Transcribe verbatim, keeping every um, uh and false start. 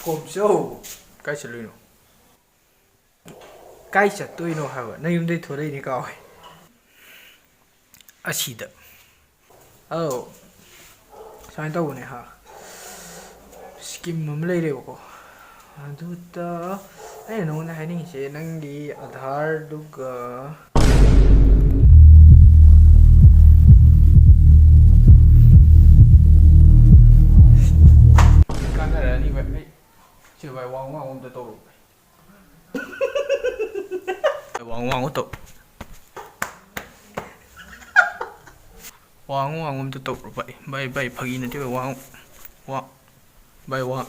ꯀꯣꯝꯆꯧ, ꯀꯥꯏ ꯆꯠꯂꯨꯏꯅꯣ? ꯀꯥꯏ ꯆꯠꯇꯣꯏꯅꯣ ꯍꯥꯏꯕ? ꯅꯪ ꯌꯨꯝꯗꯩ ꯊꯣꯛꯂꯛꯏꯅꯤ ꯀꯥꯎꯋꯦ꯫ ꯑꯁꯤꯗ꯫ ꯑꯧ꯫ ꯁꯨꯃꯥꯏꯅ ꯇꯧꯕꯅꯦ ꯍꯥ꯫ ꯁ꯭ꯀꯤꯝ ꯑꯃ ꯂꯩꯔꯦꯕꯀꯣ꯫ ꯑꯗꯨꯗ ꯑꯩꯅ ꯅꯉꯣꯟꯗ ꯍꯥꯏꯅꯤꯡꯉꯤꯁꯦ ꯅꯪꯒꯤ ꯑꯙꯥꯔꯗꯨꯒ ꯀꯥꯟꯅꯔꯅꯤ ꯚꯥꯏ꯫ ꯑꯩ ꯁꯤ ꯚꯥꯏ ꯋꯥ ꯉꯥꯡ ꯑꯝꯇ ꯇꯧꯔꯛꯑꯣ ꯚꯥꯏ꯫ ꯋꯥ ꯉꯥꯡ ꯇꯧ꯫ ꯋꯥ ꯉꯥꯡ ꯑꯝꯇ ꯇꯧꯔꯣ ꯚꯥꯏ꯫ ꯚꯥꯏ, ꯚꯥꯏ, ꯐꯥꯒꯤ ꯅꯠꯇꯦ ꯚꯥꯏ, ꯋꯥ ꯉꯥꯡ-, ꯋꯥ-, ꯚꯥꯏ, ꯋꯥ꯫